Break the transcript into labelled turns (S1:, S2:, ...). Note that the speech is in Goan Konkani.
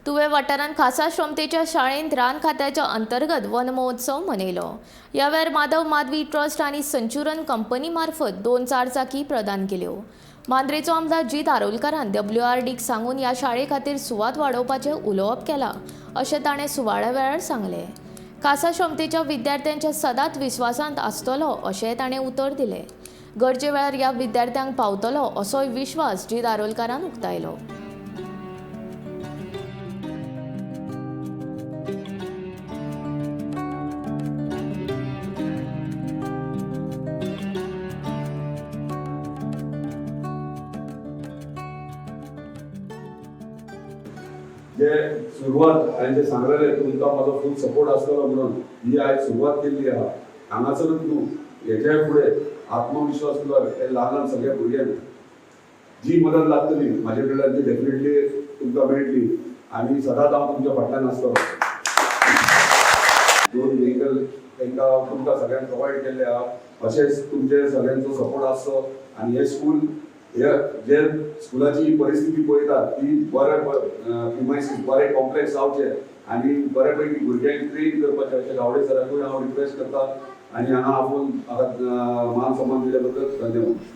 S1: तुवे वाठारांत खासा क्षमतेच्या शाळेंत रान खात्याच्या अंतर्गत वन महोत्सव मनयलो. ह्या वेळार माधव माधवी ट्रस्ट आनी संचुरन कंपनी मार्फत दोन चारचाकी प्रदान केल्यो. मांद्रेचो आमदार जीत आरोलकारान डब्ल्यूआरडीक सांगून ह्या शाळे खातीर सुवात वाडोवपाचें उलोवप केलां, अशें ताणें सुवाळ्या वेळार सांगलें. खासा क्षमतेच्या विद्यार्थ्यांच्या सदांच विस्वासांत आसतलो, अशेंय ताणें उतर दिलें. गरजे वेळार ह्या विद्यार्थ्यांक पावतलो, असोय विश्वास जीत आरोलकारान उक्तायलो.
S2: जे सुरवात हांवें जे सांगलेलें, तुमकां म्हाजो फूल सपोर्ट आसतलो म्हणून, ही आयज सुरवात केल्ली आहा. हांगासरूच न्हू, हेच्या फुडें आत्मविश्वास तुका हे ल्हान ल्हान सगळ्या भुरग्यांक जी मदत लागतली म्हाजे कडल्यान, ती डेफिनेटली तुमकां मेळटली आनी सदांच हांव तुमच्या फाटल्यान आसतलो. दोन व्हेकल तांकां तुमकां सगळ्यांक प्रोवायड केल्ले आहा. अशेंच तुमचे सगळ्यांचो सपोर्ट आसचो आनी हे स्कूल, हे जे स्कुलाची ही परिस्थिती पळयतात, ती बरे प्रिमायसीस, बरे कॉम्प्लेक्स जावचे आनी बरे पैकी भुरग्यांक ट्रेन करपाचें, अशें गावडे सराकूय हांव रिक्वेस्ट करता आनी हांगा आपोवन म्हाका मान सन्मान दिल्या बद्दल धन्यवाद.